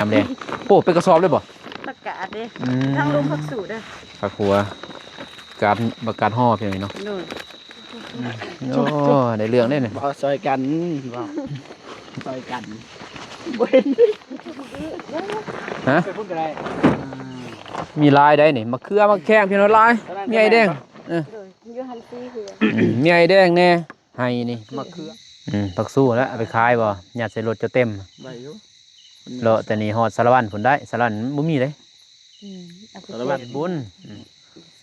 ນ້ຳແດງ. ໂອ້ ເປັນກະສອບເລີຍບໍ່? ປະກາດເດ້. ອືມ ທາງລົງຜັກຊູເດີ. ຜັກຫົວ ກາດ ປະກາດຫໍ່ ພີ່ນ້ອງເນາະ. ໂດຍ. ໂອ້ ໄດ້ເລື່ອງເດ້ນີ້. ບໍ່ ຊ່ອຍກັນ ບໍ່ ຊ່ອຍກັນ. ບໍ່ເຫັນ. ຮະ? ໄປພຸ້ນກໍໄດ້. ອ່າ ມີຫຼາຍໃດນີ້ ມະເຂືອ ໝາກແຂ້ງ ພີ່ນ້ອງຫຼາຍ. ມີໄອແດງ. ເອີ ໂດຍ ຢູ່ຫັ້ນສີ່ເຮືອນ. ອືມ ມີໄອແດງແດ່ ໄຮ່ນີ້ ມະເຂືອ. ອືມ ຜັກຊູແຫຼະ ເອົາໄປຂາຍບໍ່? ຍັດໃສ່ລົດຈະເຕັມ. ໄດ້ຢູ່. ເລາະແຕ່ນີ້ຮອດສາລະວັນພຸ້ນໄດ້ ສາລະວັນບໍ່ມີເດ້. ອືມ ເອົາໄປ ສາລະວັນ ເຮັດບຸນ. ອືມ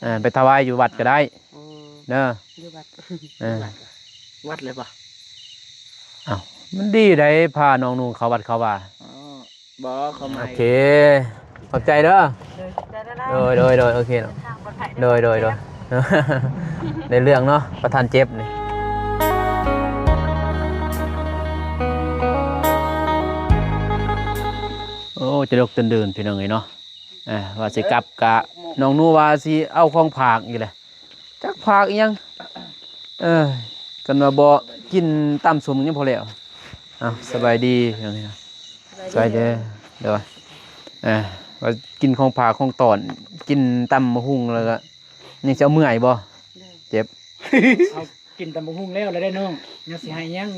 ເອີ ໄປຖວາຍຢູ່ວັດກໍໄດ້. ໂອ້ ເດີ ຢູ່ວັດ. ເອີ ວັດເລີຍບໍ່? ອ້າວ ມັນດີໃດ ພານ້ອງນຸ່ງເຂົ້າວັດເຂົ້າວາ. ອໍ ບໍ່ ຄວາມໝາຍ. ໂອເຄ ຂອບໃຈເດີ. ໂດຍ ໂດຍ ໂດຍ ໂອເຄເນາະ. ໂດຍ ໂດຍ ໂດຍ. ໄດ້ເລື່ອງເນາະ ປະທານເຈັບນີ້. ໂອ້ ຈະດົກຕື່ນດື່ນ ພີ່ນ້ອງເອີຍເນາະ. ອ່າ ວ່າຊິກັບກະ ນ້ອງນູວ່າຊິເອົາຂອງຝາກອີກແຫຼະ ຈັກຝາກອີ່ຫຍັງ. ເອີ ຄັນວ່າບໍ່ກິນຕຳສົ້ມຍັງພໍແລ້ວ. ເອົ້າ ສະບາຍດີ ສະບາຍດີ. ໂດຍ ເອີ ວ່າກິນຂອງຝາກຂອງຕ້ອນ ກິນຕຳບັກຫຸ່ງແລ້ວກະ ຍັງຊິເອົາເມື່ອອີກບໍ່? ໂດຍ ເຈັບ. ເອົາ ກິນຕຳບັກຫຸ່ງແລ້ວ ແລ້ວໄດ້ນ້ອງ ຍັງຊິໃຫ້ຫຍັງ?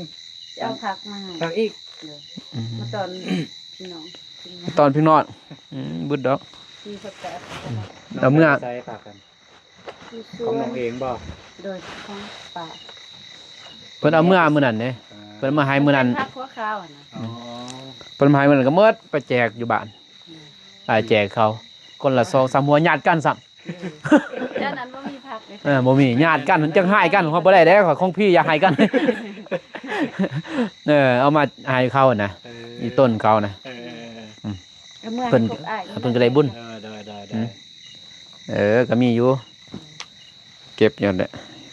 ຊິເອົາຜັກມາໃຫ້ ຜັກອີກ. ໂດຍ. ອືມ ມາຕອນພີ່ນ້ອງ ມາຕອນພີ່ນ້ອງ. ອືມ ບຶດດອກ. ມີຜັກກາດ. ອືມ ເອົາເມື່ອໃສ່ຜັກກັນ ຂອງນ້ອງເອງບໍ່? ໂດຍ ຂອງປ້າ. ເພິ່ນເອົາເມື່ອມື້ນັ້ນເດ້. ອ່າ ເພິ່ນເອົາມາໃຫ້ມື້ນັ້ນ ມັນເປັນຜັກຫົວຂາວຫັ້ນນະ. ອໍ ເພິ່ນມາໃຫ້ມື້ນັ້ນກໍໝົດ ໄປແຈກຢູ່ບ້ານ. ອືມ ໄປແຈກເຂົາ ຄົນລະສອງສາມຫົວ ຍາດກັນຊ້ຳ. ແຕ່ນັ້ນບໍ່ມີຜັກເດ້. ເອີ ບໍ່ມີ ຍາດກັນ ມັນຈັ່ງຮ້າຍກັນ. ເຮົາບໍ່ໄດ້ເດ້ ຂອງພີ່ຢ່າໃຫ້ກັນ. ເອີ ເອົາມາໃຫ້ເຂົານະ. ເອີ ອີຕົ້ນເຂົານະ. ເອີ ອືມ ເອົາເມື່ອໃຫ້ພວກອ້າຍ ເພິ່ນກໍໄດ້ບຸນ. ເອີ ໂດຍ ໂດຍ ໂດຍ. ອືມ ເອີ ກໍມີຢູ່ ເກັບຢູ່ແຫຼະ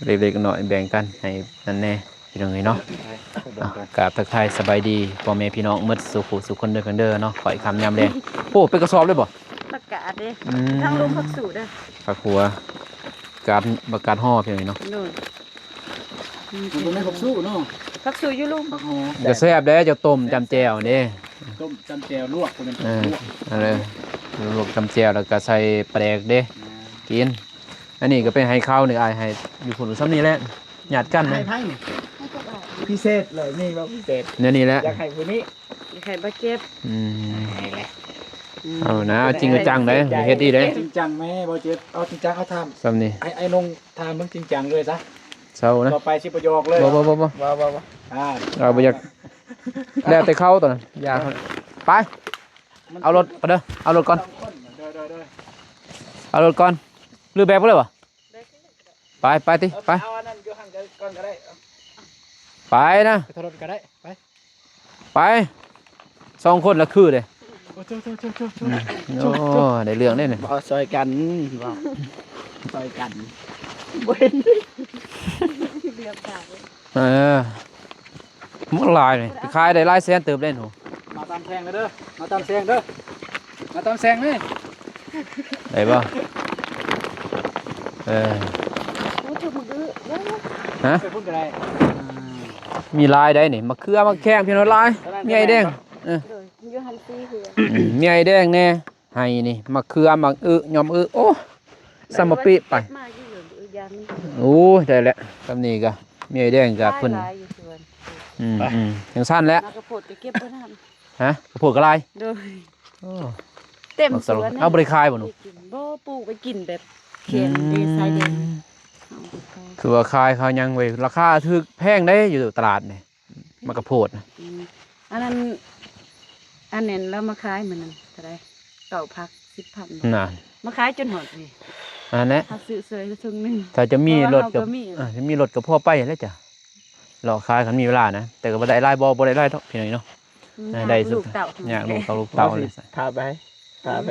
ເລັກໆນ້ອຍໆ ແບ່ງກັນໃຫ້ນັ້ນແດ່ ພີ່ນ້ອງເອີຍເນາະ. ໄປ ໄປເບິ່ງກັນ. ອ່ະ ກາບທັກທາຍສະບາຍດີພໍ່ແມ່ພີ່ນ້ອງໝົດສູ່ຜູ້ສູ່ຄົນເດີ ເດີເນາະ. ຂໍໃຫ້ຄ່ຳຍາມແລງ. ໂອ້ ເປັນກະສອບເລີຍບໍ່? ປະກາດເດ້. ອືມ ທາງລົງຜັກຊູເດີ. ຜັກຫົວ ກາດ ປະກາດຫໍ່ ພີ່ນ້ອງເອີຍເນາະ. ໂດຍ. ອືມ ມັນບໍ່ແມ່ນຜັກຊູເນາະ ຜັກຊູຢູ່ລຸ່ມ. ຜັກຫອມ ກໍແຊບເດ້ ເຈົ້າຕົ້ມຈ້ຳແຈ່ວເດ້. ຕົ້ມຈ້ຳແຈ່ວ ລວກ ບໍ່ແມ່ນ ເອີ ລວກ ອັນນັ້ນ ລວກຈ້ຳແຈ່ວ ແລ້ວກໍໃສ່ປາແດກເດ້. ອ່າ ກິນ. ອັນນີ້ກໍໄປໃຫ້ເຂົານີ້ ອ້າຍໃຫ້ຢູ່ພຸ້ນ ສ່ຳນີ້ແຫຼະ ຍາດກັນນະ. ໃຫ້ໃຜນີ້? ພິເສດເລີຍ ມີບໍ່ພິເສດ? ແນວນີ້ແຫຼະ ຢາກໃຫ້ຜູ້ນີ້ ຢາກໃຫ້ບໍ່ເຈັບ. ອືມ ນີ້ແຫຼະ. ອືມ ເອົານະ ເອົາຈິງເອົາຈັງເດ້ ເຮັດດີເດ້. ຈິງຈັງແມ່ ບໍ່ເຈັບ ເອົາຈິງຈັງ ເອົາຖາມສ່ຳນີ້ ໄອ້ ໄອ້ນົງ ຖາມເບິ່ງຈິງຈັງເລີຍຊະ. ເຊົານະ ຕໍ່ໄປຊິບໍ່ຢອກເລີຍ. ບໍ່ ບໍ່ ບໍ່ ບໍ່ ບໍ່ ບໍ່ ບໍ່. ອ່າ ເອົາ ບໍ່ຢາກ ແລ້ວແຕ່ເຂົາຕອນນັ້ນ ຢ່າ. ໄປ ເອົາລົດໄປເດີ ເອົາລົດກ່ອນ. ໂດຍ ໂດຍ ໂດຍ. ເອົາລົດກ່ອນ ຫຼືແບກໄປເລີຍບໍ່? ໄປ ໄປຕິ ໄປ. ເອົາອັນນັ້ນຢູ່ຫັ້ນກ່ອນກໍໄດ້. ໄປນະ ໄປເອົາລົດກໍໄດ້ ໄປ. ໄປ ສອງຄົນລະຄືເດ້. ໂອ້ ໂອ້ ໄດ້ເລື່ອງເດ້ນີ້. ບໍ່ ຊ່ອຍກັນ ບໍ່ ຊ່ອຍກັນ. ບໍ່ເຫັນ ເຫຼືອບຕາ. ເອີ ມັນຫຼາຍນີ້ ໄປຂາຍໄດ້ຫຼາຍແສນເຕີບເດ້ໜູ. ມາຕາມແຊງເດີ ມາຕາມແຊງເດີ ມາຕາມແຊງນີ້. ໄດ້ບໍ່? ເອີ ໂອ້ ຖືກໝາກອື້. ຮະ? ໄປພຸ້ນກໍໄດ້. ມີຫຼາຍໃດນີ້ ມະເຂືອ ໝາກແຂ້ງ ພີ່ນ້ອງຫຼາຍ. ມີໄອແດງ. ເອີ ໂດຍ ຢູ່ຫັ້ນສີ່ເຮືອນ. ອືມ ມີໄອແດງແດ່ ໄຮ່ນີ້ ມະເຂືອ ໝາກອຶ ຍອມອຶ. ໂອ້ ສຳມະປິໄປ. ເກັບມາຢູ່ເດີ ຢານມັນ. ໂອ້ຍ ໄດ້ແລ້ວ ສ່ຳນີ້ກໍມີໄອແດງກໍເພິ່ນ. ຫຼາຍຢູ່ສວນ. ອືມ ອືມ ຈັ່ງຊັ້ນແຫຼະ. ໝາກກະໂພດກໍເກັບບໍ່ທັນ. ຮະ? ກະໂພດກໍຫຼາຍ. ໂດຍ. ໂອ້ ເຕັມສວນ. ເອົາ ບໍ່ໄດ້ຂາຍບໍ່ໜູ? ບໍ່ ປູກໄວ້ກິນແບບແຄມເດ້ ຊາຍແດນ. ອືມ ເອົາໄປຂາຍ. ຄືວ່າຂາຍເຂົາຍັງເວີຍ ລາຄາຖືກແພງເດ້ ຢູ່ຕະຫຼາດນີ້ ໝາກກະໂພດນະ. ອືມ ອັນນັ້ນ ອັນນັ້ນລາວມາຂາຍມື້ນັ້ນເທົ່າໃດ? ເກົ້າພັກສິບພັນ. ນັ້ນ ມາຂາຍຈົນຮອດນີ້. ອັນນັ້ນແຫຼະ ເຮົາຊື້ເສຍລະຖົງໜຶ່ງ. ຖ້າຈະມີລົດກໍ ເອີ ມີລົດກໍພໍໄປແລ້ວຈ້ະ ເລາະຂາຍຄັນມີເວລານະ. ແຕ່ກໍບໍ່ໄດ້ຫຼາຍ ບໍ່ ບໍ່ໄດ້ຫຼາຍດອກ ພີ່ນ້ອງເນາະ. ອືມ ໄດ້ສຸດ ຍາກລູກເຕົ້າລູກເຕົ້ານີ້. ພາໄປ ພາໄປ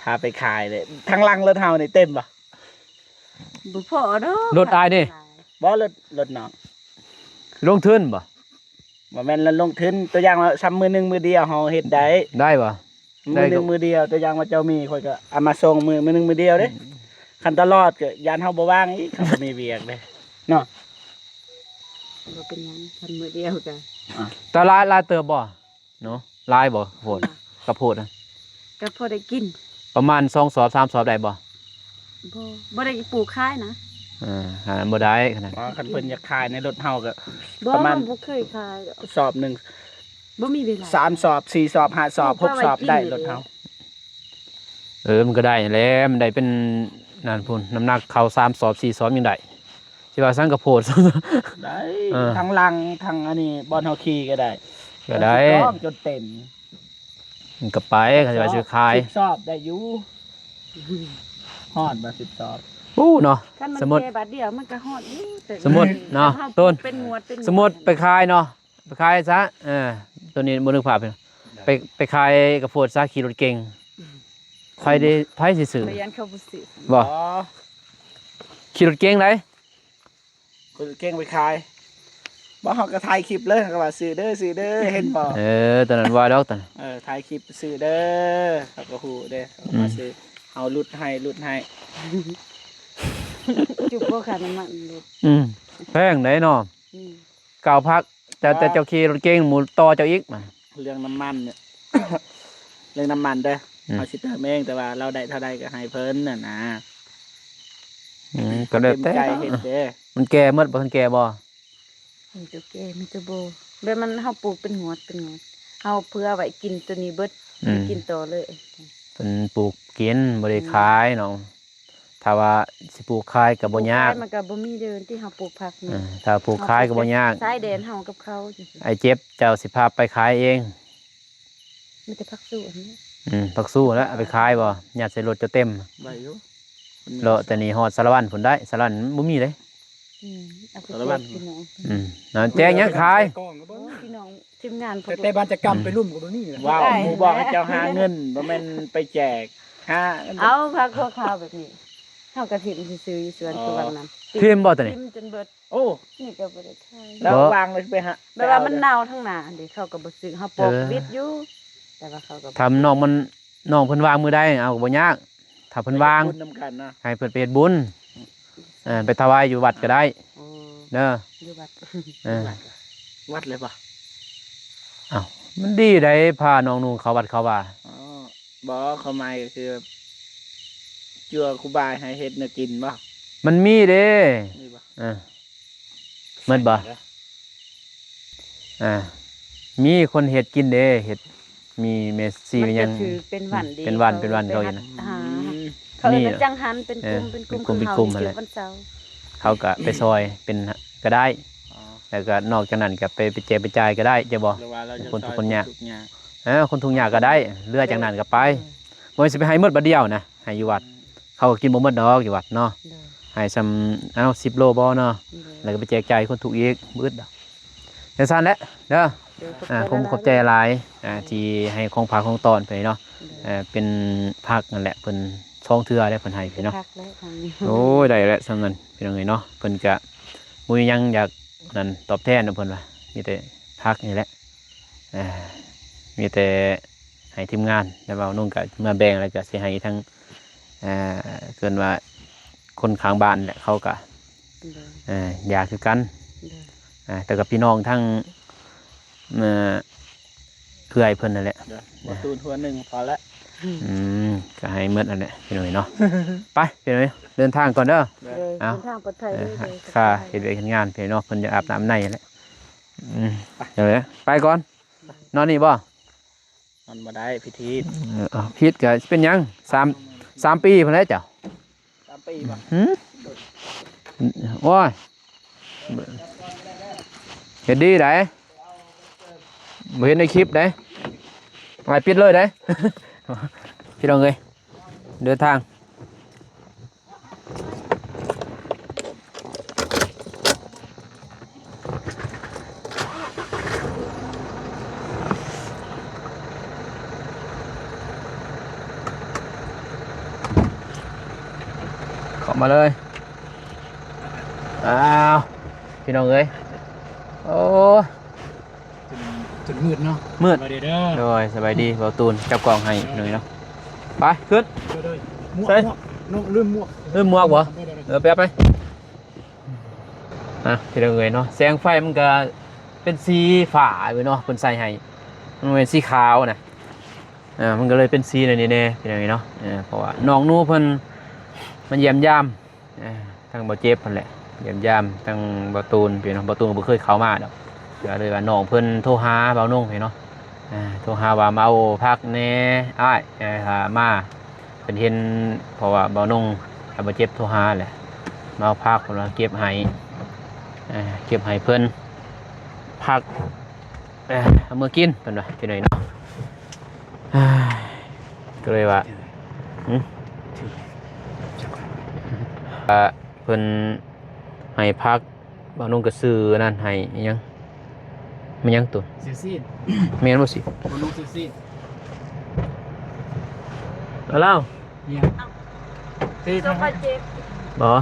ພາໄປຂາຍເດ້. ທາງຫຼັງລົດເຮົານີ້ເຕັມບໍ່? ບໍ່ພໍດອກ ລົດອ້າຍເດ້. ບໍ່ ລົດ ລົດນ້ອງ. ລົງທຶນບໍ່? ບໍ່ແມ່ນລະລົງທຶນ ຕົວຢ່າງວ່າ ສ່ຳມື້ໜຶ່ງມື້ດຽວເຮົາເຮັດໄດ້. ໄດ້ບໍ່? ມື້ໜຶ່ງມື້ດຽວ ຕົວຢ່າງວ່າເຈົ້າມີ ຂ້ອຍກໍເອົາມາສົ່ງມື້ ມື້ໜຶ່ງມື້ດຽວເດ້. ອືມ ຄັນຕະຫຼອດກໍຢ້ານເຮົາບໍ່ວ່າງອີກ ເຮົາກໍມີວຽກເດ້ເນາະ. ບໍ່ເປັນຫຍັງ ຄັນມື້ດຽວກໍ ຕະຫຼາດຫຼາຍເຕີບບໍ່? ເນາະ ຫຼາຍບໍ່ໂພດ? ກະໂພດນະ? ກໍພໍໄດ້ກິນ ປະມານສອງສອບສາມສອບໄດ້ບໍ່? ບໍ່ ບໍ່ໄດ້ປູກຂາຍນະ. ເອີ ຫາບໍ່ໄດ້ຂະໜາດ ອໍ ຄັນເພິ່ນຢາກຂາຍໃນລົດເຮົາກໍ ບໍ່ ປະມານ ເຮົາບໍ່ເຄີຍຂາຍດອກ ສອບໜຶ່ງ ບໍ່ມີເວລາ ສາມສອບ ສີ່ສອບ ຫ້າສອບ ຫົກສອບ ໄດ້ລົດເຮົາ. ເອີ ມັນກໍໄດ້ຫັ້ນແຫຼະ ມັນໄດ້ເປັນນັ້ນພຸ້ນ ນ້ຳໜັກເຂົ້າສາມສອບ ສີ່ສອບຍັງໄດ້ ຊິວ່າສັງກະໂພດ ໄດ້ ເອີ ທັງຫຼັງທັງອັນນີ້ ບ່ອນເຮົາຂີ່ກໍໄດ້ ກໍໄດ້ ຈອມຈົນເຕັມ ມັນກໍໄປ ຄັນຊິວ່າຊິຂາຍ ສິບສອບໄດ້ຢູ່ ຮອດບໍ່ສິບສອບ? ໂອ້ເນາະ ຄັນມັນ ສົມມຸດ ແກ່ບາດດຽວມັນກໍຮອດຢູ່ ແຕ່ ສົມມຸດເນາະ ເຮົາ ຕົ້ນ ເປັນງວດເປັນງວດ ສົມມຸດໄປຂາຍເນາະ ໄປຂາຍຊະ ເອີ ໂຕນີ້ບໍ່ນຶກພາບ ໄປ ໄປຂາຍກະໂພດຊະ ຂີ່ລົດເກັງ ໃຜໄດ້ ໃຜຊິຊື້? ບໍ່ ຂີ່ລົດເກັງໃດ ເຂົາເກັ່ງໄປຂາຍ ບໍ່ ເຮົາກໍຖ່າຍຄລິບເລີຍ ເຮົາກໍວ່າຊື້ເດີ ຊື້ເດີ ເຫັນບໍ່? ເອີ ຕອນນັ້ນວ່າດອກຕອນ ເອີ ຖ່າຍຄລິບຊື້ເດີ ເຮົາກໍຮູ້ເດ້ ເຮົາກໍວ່າ ອືມ ຊື້ ເຮົາຫຼຸດໃຫ້ ຫຼຸດໃຫ້ ຈຸບບໍ່ຄ່ານ້ຳມັນລົດ? ອືມ ແພງໃດເນາະ ອືມ ເກົ້າພັນ ແຕ່ ອໍ ແຕ່ເຈົ້າຂີ່ລົດເກັງ ໝູ່ຕໍ່ເຈົ້າອີກ ເລື່ອງນ້ຳມັນເນຍ ເລື່ອງນ້ຳມັນເດີ ອືມ ເຮົາຊິເຕີມເອງ ແຕ່ວ່າລາວໄດ້ເທົ່າໃດກໍໃຫ້ເພິ່ນນັ້ນນະ ອືມ ກໍແລ້ວແຕ່ ເຕັມໃຈເຮັດເດ້ ມັນແກ່ໝົດບໍ່? ມັນແກ່ບໍ່? ມີແຕ່ແກ່ ມີແຕ່ບໍ່ ແບບມັນ ເຮົາປູກເປັນງວດເປັນງວດ ເຮົາເພື່ອໄວ້ກິນໂຕນີ້ເບິດ ອືມ ໄປກິນຕໍ່ເລີຍ ເພິ່ນປູກກິນ ບໍ່ໄດ້ ອືມ ຂາຍເນາະ. ຖ້າວ່າຊິປູກຂາຍກໍບໍ່ຍາກ ປູກຂາຍມັນກໍບໍ່ມີເດີ ທີ່ເຮົາປູກຜັກນີ້ ເອີ ຖ້າປູກຂາຍກໍບໍ່ຍາກ ຊາຍແດນເຮົາກັບເຂົາຈັ່ງຊີ້ ອ້າຍເຈັບ ເຈົ້າຊິພາໄປຂາຍເອງ ມີແຕ່ຜັກຊູ້ຫັ້ນແຫຼະ ອືມ ຜັກຊູ້ແຫຼະ ເອົາໄປຂາຍບໍ່? ຍັດໃສ່ລົດເຈົ້າເຕັມ ໄດ້ຢູ່ ເລາະແຕ່ນີ້ຮອດສາລະວັນພຸ້ນໄດ໋ ສາລະວັນບໍ່ມີເດ້ ອືມ ເອົາໄປແຈກພີ່ນ້ອງ ອືມ ນັ້ນແຈກຫຍັງຂາຍ ໂອ້ ພີ່ນ້ອງ ທີມງານ ແຕ່ ແຕ່ບ້ານຈະກຳໄປລຸ່ມກໍບໍ່ມີນະ ວ້າວ ໝູ່ບອກໃຫ້ເຈົ້າຫາເງິນ ບໍ່ແມ່ນໄປແຈກ ຫາ ເອົາຜັກຫົວຂາວແບບນີ້ ເຮົາກໍຖິ້ມຊື່ໆຢູ່ສວນ ອໍ ຄືວ່ານັ້ນ ຖິ້ມບໍ່ຕົວນີ້? ຖິ້ມຈົນເບິດ ໂອ້ ນີ້ກໍບໍ່ໄດ້ຂາຍ ແລ້ວ ບໍ່ ວາງໄວ້ໄປຫາ ແບບວ່າມັນເນົ່າທາງໜ້າເດ້ ເຂົາກໍບໍ່ຊື້ ເຮົາປອກ ເອີ ວິດຢູ່ ແຕ່ວ່າເຂົາກໍ ຖ້ານ້ອງມັນ ນ້ອງເພິ່ນວ່າງມື້ໃດ ເອົາກໍບໍ່ຍາກ ຖ້າເພິ່ນວ່າງ ໄປເຮັດບຸນນຳກັນນະ ໃຫ້ເພິ່ນໄປເຮັດບຸນ ເອີ ໄປຖວາຍຢູ່ວັດກໍໄດ້ ໂອ້ ເດີ ຢູ່ວັດ ເອີ ວັດເລີຍບໍ່? ອ້າວ ມັນດີໃດ໋ ພານ້ອງນຸ່ງເຂົ້າວັດເຂົ້າວາ ອໍ ບໍ່ ຄວາມໝາຍກໍຄື ເຈົ້າຄູບາໃຫ້ເຮັດແນວກິນບໍ່? ມັນມີເດ້ ມີບໍ່? ເອີ ໝົດບໍ່? ອ່າ ມີຄົນເຮັດກິນເດ້ ເຮັດ ມີແມ່ຊີ ມັນ ຫຍັງ ຖືເປັນວັນເດ້ ເປັນວັນ ເປັນວັນເຂົາເຮັດ ເຂົາເອີ້ນວ່າ ອືມ ຈັງຫັນ ເປັນກຸ່ມ ເອີ ເປັນກຸ່ມ ເປັນກຸ່ມ ຄືເຮົານີ້ ແຫຼະ ຈຸດວັນເສົາ ເຮົາກໍໄປຊ່ອຍເປັນກໍໄດ້ ອໍ ແລ້ວກໍນອກຈາກນັ້ນກໍໄປ ໄປແຈກໄປຈ່າຍກໍໄດ້ ເຈົ້າບໍ່? ຫຼືວ່າເຮົາ ຄົນທຸກຄົນຍາກ ເອີ ຄົນທຸກຍາກກໍໄດ້ ເຫຼືອຈາກນັ້ນກໍໄປ ເອີ ບໍ່ແມ່ນຊິໄປໃຫ້ໝົດບາດດຽວນະ ໃຫ້ຢູ່ວັດ ອືມ ເຂົາກໍກິນບໍ່ໝົດດອກຢູ່ວັດເນາະ ໂດຍ ໃຫ້ຊ່ຳ ເອົາ ສິບໂລບໍ່ເນາະ ໂດຍ ແລ້ວກໍໄປແຈກຈ່າຍຄົນທຸກອີກ ບໍ່ອຶດດອກ ຈັ່ງຊັ້ນແຫຼະເດີ ໂດຍ ອ່າ ຂອບໃຈ ຂອບ ຂອບໃຈຫຼາຍ ອ່າ ໂດຍ ທີ່ໃຫ້ຂອງຝາກຂອງຕ້ອນໄປເນາະ ໂດຍ ເອີ ເປັນຜັກນັ້ນແຫຼະ ເພິ່ນສອງເທື່ອແລ້ວເພິ່ນໃຫ້ໄປເນາະ ຄັກແລ້ວ ໂອ້ຍ ໄດ້ແລ້ວຊ່ຳນັ້ນ ພີ່ນ້ອງເອີຍເນາະ ເພິ່ນກະບໍ່ມີຫຍັງຢາກນັ້ນຕອບແທນດອກ ເພິ່ນວ່າ ມີແຕ່ຜັກນີ້ແຫຼະ ເອີ ມີແຕ່ໃຫ້ທີມງານ ແຕ່ວ່ານ້ອງກະເມືອແບ່ງ ແລ້ວກະຊິໃຫ້ທາງ ເອີ ເອີ້ນວ່າຄົນຂ້າງບ້ານແຫຼະ ເຂົາກະ ໂດຍ ເອີ ຢາກຄືກັນ ໂດຍ ເອີ ແຕ່ກັບພີ່ນ້ອງທາງ ເອີ ເອື້ອຍເພິ່ນນັ້ນແຫຼະ ໂດຍ ບໍ່ຕູນຫົວໜຶ່ງພໍແລ້ວ ອືມ ອືມ ກໍໃຫ້ໝົດນັ້ນແຫຼະ ພີ່ນ້ອງເອີຍເນາະ ໄປ ພີ່ນ້ອງເອີຍ ເດີນທາງກ່ອນເດີ ໂດຍ ເອົາ ເດີນທາງປອດໄພ ເອີ ເດີ ໂດຍ ຄ່າເຮັດວຽກເຮັດງານ ພີ່ນ້ອງເນາະ ເພິ່ນຢາກອາບນ້ຳໃນແຫຼະ ອືມ ໄປ ເດີນໄປກ່ອນ ນອນນີ້ບໍ່? ມັນບໍ່ໄດ້ ຜິດ ເອີ ເອົາ ຜິດກໍເປັນຫຍັງ ສາມ ສາມປີພຸ້ນແຫຼະເຈົ້າ ສາມປີບໍ່? ຫືມ ໂອ້ຍ ເຮັດດີໃດ ບໍ່ເຫັນໃນຄລິບໃດ ໄປ ປິດເລີຍໃດ ພີ່ນ້ອງເອີຍ ເດີນທາງ ເຂົ້າມາເລີຍ ອ້າວ ພີ່ນ້ອງເອີຍ ໂອ້ຍ ຈົນ ຈົນມືດເນາະ ມືດ ສະບາຍດີເດີ ໂດຍ ສະບາຍດີ ເບົາຕູນ ຈັບກ້ອງໃຫ້ໜ້ອຍເນາະ ໄປ ຂຶ້ນ ໂດຍ ໂດຍ ໝວກ ໃສ່ ໝວກ ນ້ອງລືມໝວກ ລືມໝວກບໍ່? ໂດຍ ໂດຍ ເອີ ໄປ ເອົາໄປ ອ່ະ ພີ່ນ້ອງເອີຍເນາະ ແສງໄຟມັນກະເປັນສີຟ້າເວີຍເນາະ ເພິ່ນໃສ່ໃຫ້ ມັນບໍ່ແມ່ນສີຂາວນະ ເອີ ມັນກໍເລີຍເປັນສີແນວນີ້ແດ່ ເປັນຫຍັງນີ້ເນາະ. ເອີ ເພາະວ່ານ້ອງໜູເພິ່ນມາຢ້ຽມຢາມ ເອີ ທາງບ່າວເຈັບຫັ້ນແຫຼະ ຢ້ຽມຢາມທາງບ່າວຕູນ ພີ່ນ້ອງ. ບ່າວຕູນກໍບໍ່ເຄີຍເຂົ້າມາດອກ ກໍເລີຍວ່ານ້ອງເພິ່ນໂທຫາບ່າວນົງ ພີ່ນ້ອງ. ເອີ ໂທຫາວ່າມາເອົາຜັກແດ່ອ້າຍ ເອີ ຖ້າມາ ເພິ່ນເຫັນ ເພາະວ່າບ່າວນົງກັບບ່າວເຈັບໂທຫາແຫຼະ ມາເອົາຜັກ ເພິ່ນວ່າເກັບໃຫ້ ເອີ ເກັບໃຫ້ເພິ່ນ ຜັກ ເອີ ເອົາເມືອກິນ ເພິ່ນວ່າ ພີ່ນ້ອງເນາະ. ກໍເລີຍວ່າ ຫຶ ເອີ ເພິ່ນໃຫ້ຜັກ ບ່າວນົງກໍຊື້ອັນນັ້ນໃຫ້ ອີຫຍັງ ແມ່ນຫຍັງໂຕ ຊື້ຊີ້ນ ແມ່ນບໍ່ຊິ ບ່າວນົງຊື້ຊີ້ນ ເອົາລາວ ອີຫຍັງ ເອີ ສ່ວນບາດເຈັບ ບໍ່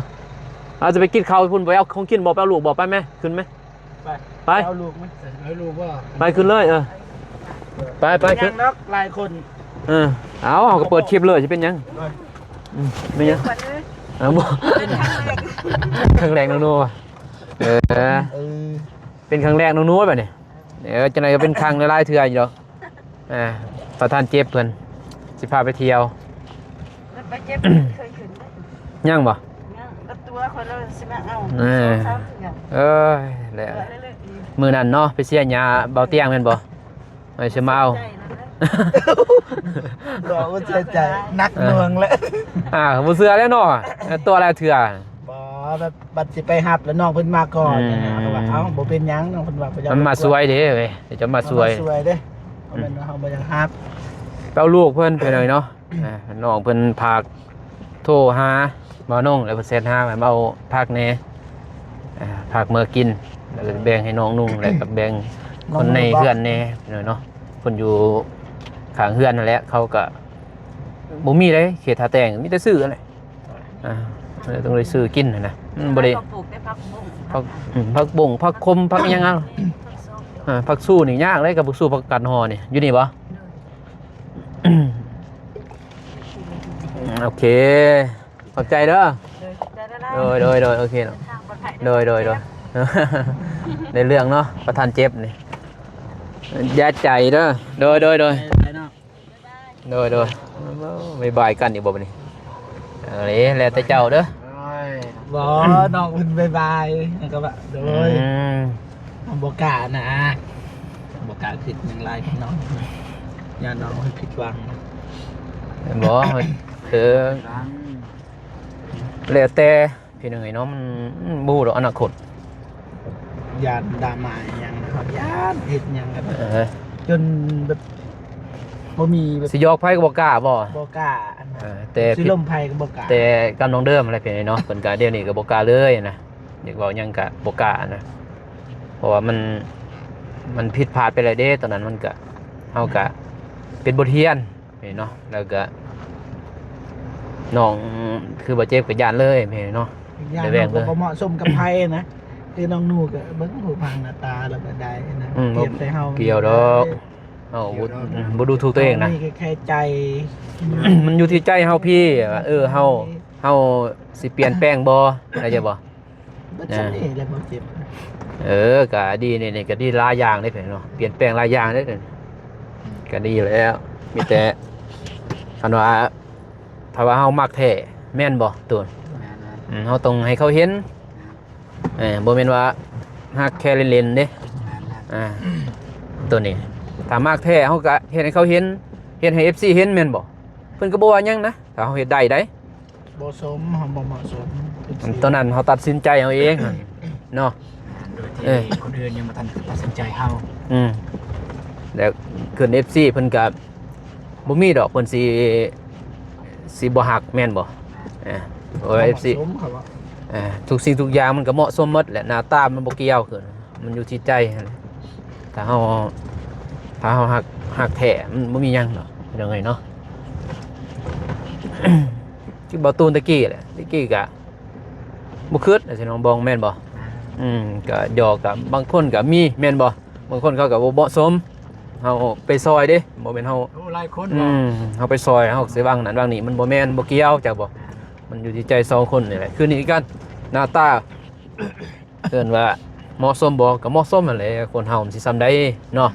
ເອົາ ຈະໄປກິນເຂົ້າພຸ້ນ ໄປເອົາຂອງກິນບໍ່ ໄປເອົາລູກບໍ່ ໄປແມ ຂຶ້ນແມ ໄປ ໄປ ເອົາລູກມາ ເອົາລູກບໍ່ ໄປຂຶ້ນເລີຍ ເອີ ໄປ ໄປ ຍັງດອກຫຼາຍຄົນ ເອີ ເອົາ ເຮົາກໍເປີດຄລິບເລີຍ ຊິເປັນຫຍັງ ເອີ ອືມ ແມ່ນຫຍັງ ເອີ ບໍ່ ເປັນຄັ້ງແລກ ຄັ້ງແລກນ້ອງໂນ ເອີ ເອີ ເປັນຄັ້ງແລກນ້ອງໂນບັດນີ້ ເອີ ຈັ່ງໃດກໍເປັນຄັ້ງຫຼາຍໆເທື່ອຢູ່ດອກ. ອ່າ ປະທານເຈັບເພິ່ນຊິພາໄປທ່ຽວ ແລ້ວປະເຈັບເຄີຍຂຶ້ນໄດ້ ຍັງບໍ່ ຍັງ ແລ້ວຕົວຂ້ອຍລະຊິມາເອົາ ເອີ ສອງສາມເທື່ອ ເອີຍ ແລ້ວ ເອີ ມື້ນັ້ນເນາະ ໄປເສຍຫຍ້າເບົາຕຽງແມ່ນບໍ່ ໄປຊິມາເອົາ ໃຈນັ້ນແຫຼະ ດອກມັນເສຍໃຈ ໜັກໜ່ວງແຫຼະ ອ່າ ບໍ່ເຊື່ອແລ້ວເນາະ ຕົວະຫຼາຍເທື່ອ ບໍ່ ແບບ ບັດຊິໄປຮັບແລ້ວນ້ອງເພິ່ນມາກ່ອນ ອືມ ນະ ເຂົາວ່າ ເອົ້າ ບໍ່ເປັນຫຍັງ ນ້ອງເພິ່ນວ່າ ມັນມາຊ່ວຍເດ້ເວີຍ ເຈົ້າມາຊ່ວຍ ມາຊ່ວຍເດ້ ອືມ ບໍ່ແມ່ນວ່າເຮົາບໍ່ຢາກຮັບ ໄປເອົາລູກເພິ່ນ ໄປໜ້ອຍເນາະ ອ່າ ນ້ອງເພິ່ນຝາກໂທຫາບ່າວນົງ ແລ້ວເພິ່ນແຊັດຫາໃຫ້ມາເອົາຜັກແດ່ ອ່າ ຝາກເມືອກິນ ແລ້ວກໍແບ່ງໃຫ້ນ້ອງນຸ່ງ ແລ້ວກໍແບ່ງຄົນໃນເຮືອນແດ່ ນ້ອງນຸ່ງ ເນາະ ເພິ່ນຢູ່ຂ້າງເຮືອນຫັ້ນແຫຼະ ເຂົາກໍບໍ່ມີເດ້ ເຂດທ່າແຕງ ມີແຕ່ຊື້ຫັ້ນແຫຼະ ອ່າ ຕ້ອງໄດ້ຊື້ກິນຫັ້ນນະ ມັນບໍ່ໄດ້ ເຮົາກໍປູກແຕ່ຜັກບົ້ງ ຜັກ ອືມ ຜັກບົ້ງ ຜັກຂົມ ຜັກຫຍັງ ອ່າ ຜັກຊູນີ້ຍາກເດ້ ກັບຜັກຊູ ຜັກກາດຫໍ່ນີ້ ຢູ່ນີ້ບໍ່? ໂດຍ ໂອເຄ ຂອບໃຈເດີ ໂດຍ ໂດຍ ໂດຍ ໂອເຄເນາະ ເດີນທາງປອດໄພເດີ ໂດຍ ໂດຍ ໂດຍ ເຈັບ ໄດ້ເລື່ອງເນາະ ປະທານເຈັບນີ້ ຢ່າໃຈເດີ ໂດຍ ໂດຍ ໂດຍ ໄດ້ເນາະ ໂດຍ ໂດຍ ບາຍບາຍກັນອີກບໍ່ບັດນີ້ ເອົາເດ້ ແລ້ວແຕ່ເຈົ້າເດີ ໂອ້ຍ ບໍ່ ນ້ອງເພິ່ນບາຍບາຍ ແລ້ວກໍວ່າ ໂດຍ ອືມ ບໍ່ກ້ານະ ບໍ່ກ້າຄິດຫຍັງຫຼາຍກັບນ້ອງ ຢ້ານນ້ອງເພິ່ນຜິດຫວັງ ບໍ່ ເອີ ແລ້ວແຕ່ ພີ່ນ້ອງເອີຍເນາະ ມັນ ມັນບໍ່ຮູ້ດອກອະນາຄົດ ຢ້ານດຣາມາອີ່ຫຍັງ ເຮົາຢ້ານເຮັດຫຍັງກັນ ເອີ ຈົນແບບບໍ່ມີແບບ ຊິຢອກໃຜກໍບໍ່ກ້າບໍ່? ບໍ່ກ້າ ອັນນັ້ນ ເອີ ແຕ່ ຊິລົມໃຜກໍບໍ່ກ້າ ແຕ່ກັບນ້ອງເດີມຫັ້ນແຫຼະ ພີ່ນ້ອງເນາະ ເພິ່ນກໍດຽວນີ້ກໍບໍ່ກ້າເລີຍນະ ຢາກເວົ້າຫຍັງກໍບໍ່ກ້ານະ ເພາະວ່າມັນ ມັນຜິດພາດໄປແລ້ວເດ້ ຕອນນັ້ນມັນກໍ ເຮົາກໍເປັນບົດຮຽນ ນີ້ເນາະ ແລ້ວກະນ້ອງຄືບໍ່ເຈັບກະຢ້ານເລີຍແມ່ນເນາະ ອີກຢ່າງ ໄດ້ແບ່ງເລີຍ ເຮົາກໍບໍ່ເໝາະສົມກັບໃຜນະ ຄືນ້ອງໜູກະເບິ່ງຮູບຮ່າງໜ້າຕາແລ້ວກະໄດ້ນະ ອືມ ທຽບໃສ່ເຮົາ ບໍ່ກ່ຽວດອກ ເຮົາບໍ່ ບໍ່ດູຖູກຕົວເອງນະ ມັນມີແຄ່ໃຈ ມັນຢູ່ທີ່ໃຈເຮົາພີ້ວ່າ ເອີ ເຮົາ ເຮົາຊິປ່ຽນແປງບໍ່ ເຂົ້າໃຈບໍ່? ເບິດຊ່ຳນີ້ແຫຼະບໍ່ເຈັບ ເອີ ກະດີນີ້ ນີ້ກະດີຫຼາຍຢ່າງເດ້ເນາະ ປ່ຽນແປງຫຼາຍຢ່າງເດ້ ກະດີແລ້ວ ມີແຕ່ ຄັນວ່າ ຖ້າວ່າເຮົາມັກແທ້ ແມ່ນບໍ່ຕູນ? ແມ່ນໆ ອືມ ເຮົາຕ້ອງໃຫ້ເຂົາເຫັນ ແມ່ນ ເອີ ບໍ່ແມ່ນວ່າຮັກແຄ່ຫຼິ້ນໆເດ້ ແມ່ນໆ ອ່າ ໂຕນີ້ ຖ້າມັກແທ້ເຮົາກະເຮັດໃຫ້ເຂົາເຫັນ ເຮັດໃຫ້ເອັຟຊີເຫັນແມ່ນບໍ່? ເພິ່ນກໍບໍ່ວ່າຫຍັງນະ ຖ້າເຮົາເຮັດໄດ້ໃດ ບໍ່ສົມ ເຮົາບໍ່ເໝາະສົມ ຕອນນັ້ນເຮົາຕັດສິນໃຈເຮົາເອງຫັ້ນເນາະ ໂດຍທີ່ ເອີ ຄົນອື່ນຍັງບໍ່ທັນຕັດສິນໃຈເຮົາ ອືມ ແລ້ວຂຶ້ນເອັຟຊີເພິ່ນກະບໍ່ມີດອກ ເພິ່ນຊິ ຊິບໍ່ຮັກແມ່ນບໍ່? ເອີ ໂອ້ຍ ເອັຟຊີ ເອີ ທຸກສິ່ງທຸກຢ່າງມັນກະເໝາະສົມໝົດແຫຼະ ໜ້າຕາມັນບໍ່ກ່ຽວ ຄື ມັນຢູ່ທີ່ໃຈຫັ້ນແຫຼະ ຖ້າເຮົາ ຖ້າເຮົາຮັກ ຮັກແທ້ ມັນບໍ່ມີຫຍັງດອກ ພີ່ນ້ອງເອີຍເນາະ ຄືບ່າວຕູນແຕ່ກີ້ແຫຼະ ແຕ່ກີ້ກະບໍ່ຄຶດ ຊິນ້ອງບອງແມ່ນບໍ່? ອືມ ກະຢອກ ກະບາງຄົນກະມີແມ່ນບໍ່? ບາງຄົນເຂົາກະບໍ່ເໝາະສົມ ເຮົາໄປຊ່ອຍເດ້ ບໍ່ແມ່ນເຮົາ ໂອ້ ຫຼາຍຄົນ ອືມ ເຮົາໄປຊ່ອຍ ເຮົາຊິຫວັງນັ້ນຫວັງນີ້ ມັນບໍ່ແມ່ນ ບໍ່ກ່ຽວ ຈັກບໍ່? ມັນຢູ່ທີ່ໃຈສອງຄົນນີ້ແຫຼະ ຄືນີ້ຄືກັນ ໜ້າຕາ ເອີ້ນວ່າເໝາະສົມບໍ່? ກໍເໝາະສົມຫັ້ນແຫຼະ ຄົນເຮົາມັນຊິສ່ຳໃດເນາະ.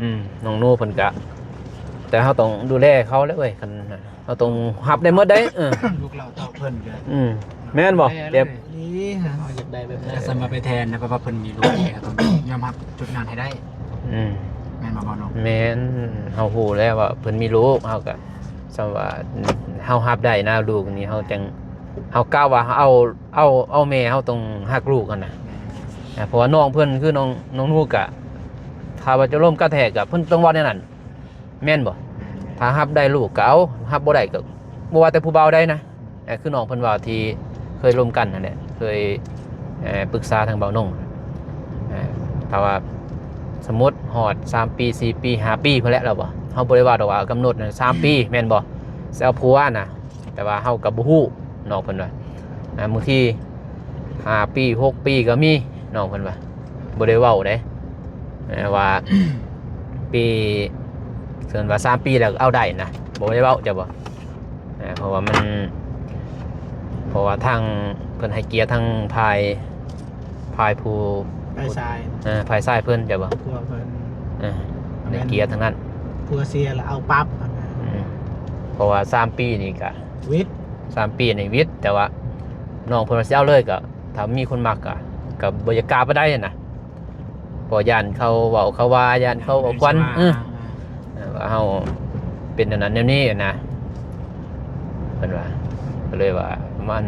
ອືມ ນ້ອງໜູເພິ່ນກະ ແຕ່ເຮົາຕ້ອງດູແລເຂົາແຫຼະເວີຍ ຄັນເຮົາຕ້ອງຮັບໄດ້ໝົດໄດ໋. ເອີ ລູກເຕົ້າເຕົ້າເພິ່ນກໍ ອືມ ແມ່ນບໍ່ ແມ່ນເລີຍ ເຈັບ ນີ້ເຮົາຢາກໄດ້ແບບນັ້ນ ແຕ່ສຳລັບໄປແທນນະ ເພາະວ່າເພິ່ນມີລູກ ເຮົາຕ້ອງຍອມຮັບຈຸດນັ້ນໃຫ້ໄດ້. ອືມ ແມ່ນບໍ່ ບ່າວນົກ? ແມ່ນ ເຮົາຮູ້ແລ້ວວ່າເພິ່ນມີລູກ ເຮົາກໍ ສ່ຳວ່າເຮົາຮັບໄດ້ນະ ລູກນີ້ ເຮົາຈັ່ງ ເຮົາກະວ່າເຮົາເອົາ ເອົາ ເອົາແມ່ ເຮົາຕ້ອງຮັກລູກຫັ້ນນະ. ແມ່ນ ເພາະວ່ານ້ອງເພິ່ນ ຄືນ້ອງ ນ້ອງນູກະ ຖ້າວ່າຈະລົມກະແທກກະ ເພິ່ນຕ້ອງເວົ້າແນວນັ້ນ ແມ່ນບໍ່? ຖ້າຮັບໄດ້ລູກກໍເອົາ ຮັບບໍ່ໄດ້ກໍ ບໍ່ວ່າແຕ່ຜູ້ບ່າວໃດນະ ເອີ ຄືນ້ອງເພິ່ນເວົ້າທີ່ເຄີຍລົມກັນຫັ້ນແຫຼະ ເຄີຍ ເອີ ປຶກສາທາງບ່າວນົງ ເອີ ຖ້າວ່າສົມມຸດຮອດສາມປີ ສີ່ປີ ຫ້າປີພຸ້ນແຫຼະ ລາວວ່າ ເຮົາບໍ່ໄດ້ວ່າດອກວ່າກຳນົດນະ ສາມປີ ແມ່ນບໍ່ ຊິເອົາຜົວນະ. ແຕ່ວ່າເຮົາກໍບໍ່ຮູ້ ນ້ອງເພິ່ນວ່າ ອ່າ ບາງທີຫ້າປີ ຫົກປີກໍມີ ນ້ອງເພິ່ນວ່າ ບໍ່ໄດ້ເວົ້າເດ້ ເອີ ວ່າ ປີ ເຊິ່ງວ່າສາມປີແລ້ວເອົາໄດ້ນະ ບໍ່ໄດ້ເວົ້າ ເຈົ້າບໍ່? ເອີ ເພາະວ່າມັນ ເພາະວ່າທາງເພິ່ນໃຫ້ກຽດທາງຝ່າຍ ຝ່າຍຜູ້ ຝ່າຍຊາຍ ເອີ ຝ່າຍຊາຍເພິ່ນ ເຈົ້າບໍ່? ຜົວເພິ່ນ ເອີ ໃຫ້ກຽດທາງນັ້ນ ຜົວເສຍແລ້ວເອົາປັບຫັ້ນນະ. ອືມ ເພາະວ່າສາມປີນີ້ກະ ວິດ ສາມປີນີ້ວິດ ແຕ່ວ່ານ້ອງເພິ່ນວ່າຊິເອົາເລີຍ ກໍຖ້າມີຄົນມັກ ກໍ ກໍບໍ່ຢາກກ້າປານໃດນະ ເພາະຢ້ານເຂົາເວົ້າເຂົາວ່າ ຢ້ານເຂົາເວົ້າຄວັນ ເອີ ອ່າ ເອີ ວ່າເຮົາເປັນແນວນັ້ນແນວນີ້ນະ ເພິ່ນວ່າ ກໍເລີຍວ່າປະມານ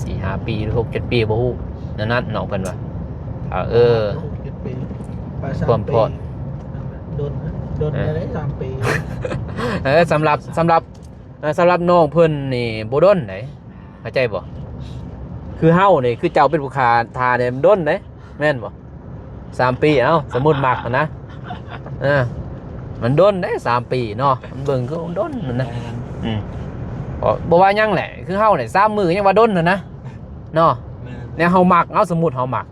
ສີ່ຫ້າປີ ຫຼື ຫົກເຈັດປີ ບໍ່ຮູ້ ແນວນັ້ນ ນ້ອງເພິ່ນວ່າ ຖ້າ ເອີ ຫົກເຈັດປີ ໄປສາມ ຄວາມ ປີ ພອດ ດົນ ດົນ ເອີ ໄດ້ສາມປີ ເອີ ສຳລັບ ສຳລັບ ເອີ ສຳລັບນ້ອງເພິ່ນນີ້ບໍ່ດົນໃດ ເຂົ້າໃຈບໍ່? ຄືເຮົານີ້ ຄືເຈົ້າເປັນຜູ້ຂ້າທ່ານີ້ ມັນດົນເດ້ ແມ່ນບໍ່? ສາມປີ ເອົ້າ ສົມມຸດມັກນະ ເອີ ມັນດົນເດ້ ສາມປີເນາະ ມັນເບິ່ງຄືມັນດົນນະ. ແມ່ນ ອືມ ບໍ່ ບໍ່ວ່າຫຍັງແຫຼະ ຄືເຮົານີ້ ສາມມື້ຍັງວ່າດົນຫັ້ນນະ ເນາະ. ແມ່ນ ແນວເຮົາມັກ ເອົາ ສົມມຸດເຮົາມັກ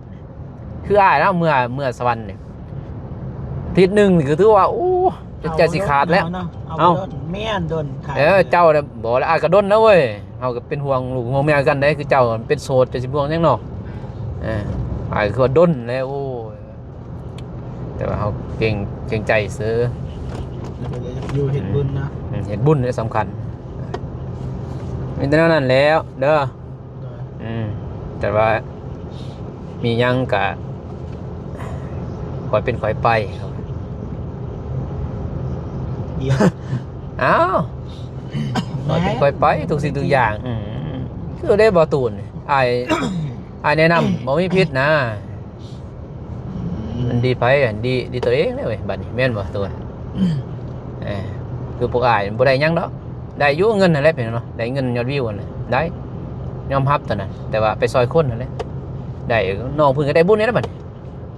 ຄືອ້າຍລາວເມືອ ເມືອສະຫວັນນີ້ ທິດໜຶ່ງນີ້ກໍຖືວ່າ ໂອ້ ຈົນໃຈຊິຂາດແລ້ວ. ເອົາ ເອົາ ແມ່ນດົນຂາດ ເອີ ເຈົ້ານະ ບໍ່ລະ ອ້າຍກໍດົນແລ້ວເວີຍ ເຮົາກໍເປັນຫ່ວງລູກຫ່ວງເມຍຄືກັນເດ້ ຄືເຈົ້າເປັນໂສດ ເຈົ້າຊິຫ່ວງຫຍັງເນາະ. ເອີ ອ້າຍກໍຄືວ່າດົນແລ້ວ ໂອ້ຍ ແຕ່ວ່າເຮົາເກງ ເກງໃຈຊື່ ຢູ່ເຮັດບຸນນະ ອືມ ເຮັດບຸນນີ້ສຳຄັນ ມີແຕ່ແນວນັ້ນແຫຼະເດີ. ໂດຍ ອືມ ແຕ່ວ່າມີຫຍັງກະຄ່ອຍເປັນຄ່ອຍໄປ. ດຽວ ອ້າວ ຄ່ອຍເປັນຄ່ອຍໄປ ທຸກສິ່ງທຸກຢ່າງ. ອືມ ຄືໄດ້ບໍ່ຕູນ ອ້າຍ ອ້າຍແນະນຳ ບໍ່ມີຜິດນະ. ອືມ ມັນດີໃຜ ອັນດີ ດີຕົວເອງເດ້ເວີຍ ບັດນີ້ແມ່ນບໍ່ຕົວະ? ເອີ ຄືພວກອ້າຍບໍ່ໄດ້ຫຍັງດອກ ໄດ້ຢູ່ເງິນຫັ້ນແຫຼະ ພີ່ນ້ອງເນາະ ໄດ້ເງິນຍອດວິວຫັ້ນແຫຼະ ໄດ້ ຍອມຮັບຕົວນັ້ນ ແຕ່ວ່າໄປຊ່ອຍຄົນຫັ້ນແຫຼະ ໄດ້ ນ້ອງເພິ່ນກໍໄດ້ບຸນນີ້ແຫຼະ ບັດນີ້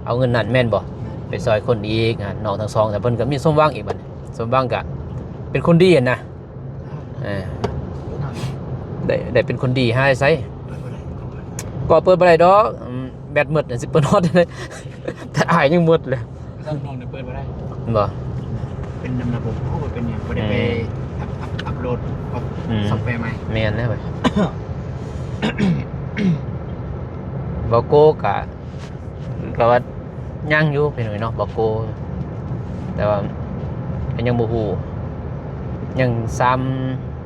ເອົາເງິນນັ້ນແມ່ນບໍ່ ໄປຊ່ອຍຄົນອີກ ນ້ອງທັງສອງ ແຕ່ເພິ່ນກໍມີສົມຫວັງອີກ ບັດນີ້ສົມຫວັງກໍເປັນຄົນດີຫັ້ນນະ. ເອີ ໄດ້ ໄດ້ເປັນຄົນດີຫາໃສ ກໍເປີດບໍ່ໄດ້ດອກ ອືມ ແບັດໝົດ ຊິເປີດຮອດ ແຕ່ອ້າຍຍັງໝົດເລີຍ ເຄື່ອງນ້ອງນີ້ເປີດບໍ່ໄດ້ ບໍ່ ເປັນນຳລະບົບ ບໍ່ເປັນຫຍັງ ບໍ່ໄດ້ໄປ ອືມ ອັບ ອັບ ອັບໂຫຼດ ອືມ ຊອບແວໃໝ່ ແມ່ນແລ້ວ ບໍ່ໂກກະ ກໍວ່າຍັງຢູ່ພີ່ນ້ອງເນາະ ບໍ່ໂກ ແຕ່ວ່າກໍຍັງບໍ່ຮູ້ ຍັງສາມ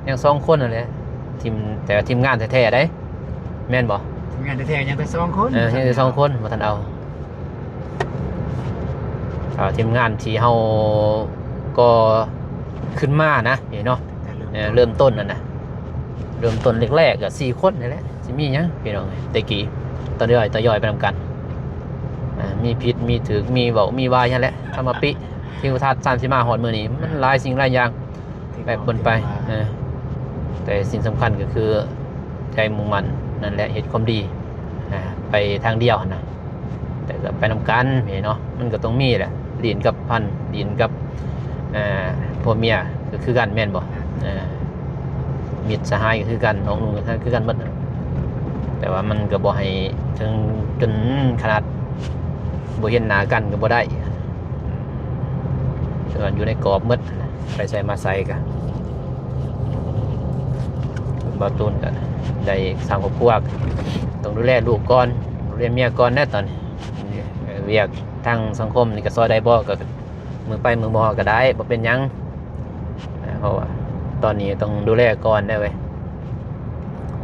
ຍັງສອງຄົນນັ້ນແຫຼະ ທີມ ແຕ່ວ່າທີມງານແທ້ໆໃດ ແມ່ນບໍ່? ທີມງານແທ້ໆຍັງແຕ່ສອງຄົນ ເອີ ຍັງແຕ່ສອງຄົນ ບໍ່ທັນເອົາ ອ່າ ທີມງານທີ່ເຮົາກໍຂຶ້ນມານະ ນີ້ເນາະ ເອີ ເລີ່ມຕົ້ນຫັ້ນນະ ເລີ່ມຕົ້ນແລກໆກໍສີ່ຄົນນີ້ແຫຼະ ຊິມີຫຍັງພີ່ນ້ອງເອີຍ ແຕ່ກີ້ ທະຍອຍ ທະຍອຍໄປນຳກັນ ອ່າ ມີຜິດມີຖືກ ມີເວົ້າມີວ່າຫັ້ນແຫຼະ ທຳມະປິ ທິວທັດສັນສີມາຮອດມື້ນີ້ ມັນຫຼາຍສິ່ງຫຼາຍຢ່າງ ແປປະປົນໄປ ເອີ ແຕ່ສິ່ງສຳຄັນກໍຄືໃຈມຸ່ງໝັ້ນນັ້ນແຫຼະ ເຮັດຄວາມດີ ອ່າ ໄປທາງດຽວຫັ້ນນະ ແຕ່ກໍໄປນຳກັນເນາະ ມັນກໍຕ້ອງມີແຫຼະ ຫຼິ້ນກັບພັນ ຫຼິ້ນກັບ ອ່າ ຜົວເມຍກໍຄືກັນແມ່ນບໍ່? ເອີ ມິດສະຫາຍກໍຄືກັນ ນ້ອງນຸ່ງກໍຄືກັນໝົດ ແຕ່ວ່າມັນກໍບໍ່ໃຫ້ເຖິງຈົນຂະໜາດບໍ່ເຫັນໜ້າກັນກໍບໍ່ໄດ້ ແຕ່ວ່າຢູ່ໃນກອບໝົດ ໄປໃສມາໃສກະ ບ່າວຕູນກະໄດ້ສ້າງຄອບຄົວ ຕ້ອງດູແລລູກກ່ອນ ດູແລເມຍກ່ອນແຫຼະຕອນນີ້ ວຽກທາງສັງຄົມນີ້ກະຊ່ອຍໄດ້ບໍ່ ກະມື້ໄປມື້ມາກະໄດ້ ບໍ່ເປັນຫຍັງ ເພາະວ່າຕອນນີ້ຕ້ອງດູແລກ່ອນເດ້ເວີຍ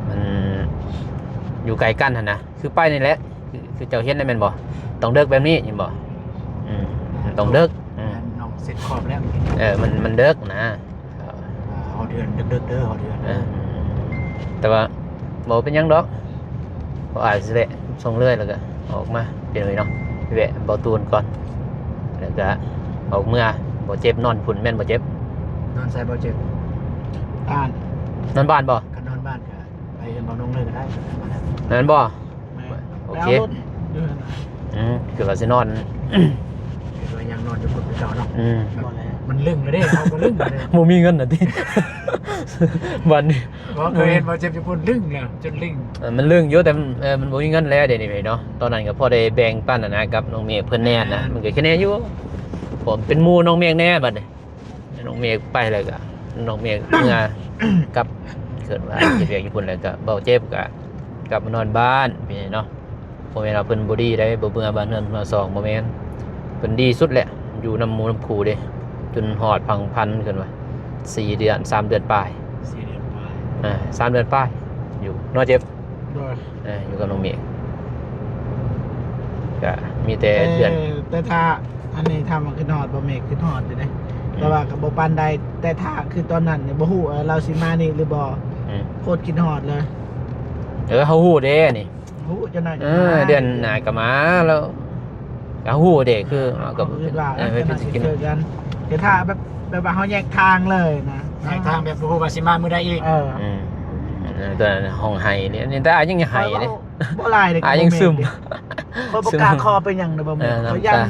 ມັນຢູ່ໄກກັນຫັ້ນນະ. ຄືໄປນີ້ແຫຼະ ຄື ຄືເຈົ້າເຫັນນັ້ນແມ່ນບໍ່? ຕ້ອງເດິກແບບນີ້ ເຫັນບໍ່? ອືມ ຕ້ອງເດິກ ອືມ ນ້ອງເຊັດຂອບແລ້ວ ເອີ ມັນ ມັນເດິກນະ ອ່າ ຮອດເຮືອນເດິກໆເດີ ຮອດເຮືອນ ເອີ ແຕ່ວ່າບໍ່ເປັນຫຍັງດອກ ເພາະອາດຊິແວະສົ່ງເລື້ອຍ ແລ້ວກໍອອກມາ ພີ່ນ້ອງເອີຍເນາະ ແວະເບົາຕູນກ່ອນ ແລ້ວກໍອອກເມືອ. ບໍ່ເຈັບ ນອນພຸ້ນແມ່ນບໍ່ເຈັບ? ນອນໃສບໍ່ເຈັບ? ບ້ານ ນອນບ້ານບໍ່? ຄັນນອນບ້ານກໍໄປເຮືອນເບົານົງເລີຍກໍໄດ້ ແມ່ນບໍ່? ແມ່ນ ໂອເຄ ໄປເອົາລົດຢູ່ຫັ້ນນະ ອືມ ຄືວ່າຊິນອນ ຄືວ່າຍັງນອນຢູ່ພຸ້ນຄືເກົ່າເນາະ ອືມ ມັນລຶ້ງແລ້ວເດ້ ເຮົາກໍລຶ້ງແລ້ວເດ້ ບໍ່ມີເງິນນະຕິ ບັດນີ້ ບໍ່ເຄີຍເຫັນບໍ່ເຈັບຢູ່ພຸ້ນ ລຶ້ງແລ້ວ ຈົນລຶ້ງ ເອີ ມັນລຶ້ງຢູ່ ແຕ່ມັນ ເອີ ມັນບໍ່ມີເງິນແລ້ວດຽວນີ້ເນາະ. ຕອນນັ້ນກໍພໍໄດ້ແບ່ງປັນຫັ້ນນະ ກັບນ້ອງເມກເພິ່ນແດ່ນະ ມັນກໍແຄ່ແນ່ຢູ່ ເພາະເປັນໝູ່ນ້ອງເມກແດ່ບັດນີ້. ນ້ອງເມກໄປແລ້ວກໍນ້ອງເມກເມືອກັບ ເກີດວ່າເຮັດວຽກຢູ່ພຸ້ນແລ້ວກໍເບົາເຈັບກໍກັບມານອນບ້ານ ເປັນຫຍັງເນາະ. ບໍ່ແມ່ນວ່າເພິ່ນບໍ່ດີໃດ ບໍ່ເມືອບ້ານເຮືອນເມືອຊ່ອງ ບໍ່ແມ່ນ ເພິ່ນດີສຸດແຫຼະ ຢູ່ນຳໝູ່ນຳຄູ່ເດ້ ຈົນຮອດພັງພັນ ເພິ່ນວ່າສີ່ເດືອນ ສາມເດືອນປາຍ ສີ່ເດືອນປາຍ ອ່າ ສາມເດືອນປາຍ ຢູ່ເນາະ ເຈັບ ໂດຍ ເອີ ຢູ່ກັບນ້ອງເມກ ກະມີແຕ່ ແຕ່ ເດືອນ ແຕ່ຖ້າ ອັນນີ້ຖາມວ່າຄິດຮອດບໍ່ ເມກຄິດຮອດຢູ່ເດ້ ອືມ ແຕ່ວ່າກໍບໍ່ປານໃດ. ແຕ່ຖ້າຄືຕອນນັ້ນນີ້ ບໍ່ຮູ້ວ່າລາວຊິມານີ້ຫຼືບໍ່ ອືມ ໂຄດຄິດຮອດເລີຍ. ເອີ ເຮົາຮູ້ເດ້ນີ້ ຮູ້ຈັ່ງໃດ ເອີ ເດືອນໜ້າກໍມາແລ້ວ ກໍຮູ້ເດ້ ຄືເຮົາກໍ ເອີ ເຮົາຄິດວ່າ ເອີ ເຮົາຄິດ ເຮົາຄິດ ເຈີກັນ ແຕ່ຖ້າແບບ ແບບວ່າເຮົາແຍກທາງເລີຍນະ ແຍກທາງແບບບໍ່ຮູ້ວ່າຊິມາມື້ໃດອີກ ເອີ ອືມ ເອີ ແຕ່ຫ້ອງໄຫ້ນີ້ ນີ້ ແຕ່ອ້າຍຍັງໄຫ້ເດ້ ບໍ່ຫຼາຍເດ້ ອ້າຍຍັງຊຶມ ຂ້ອຍບໍ່ກ້າຂໍໄປຫຍັງນະ ບໍ່ແມ່ນ ເອີ ຂ້ອຍຢ້ານ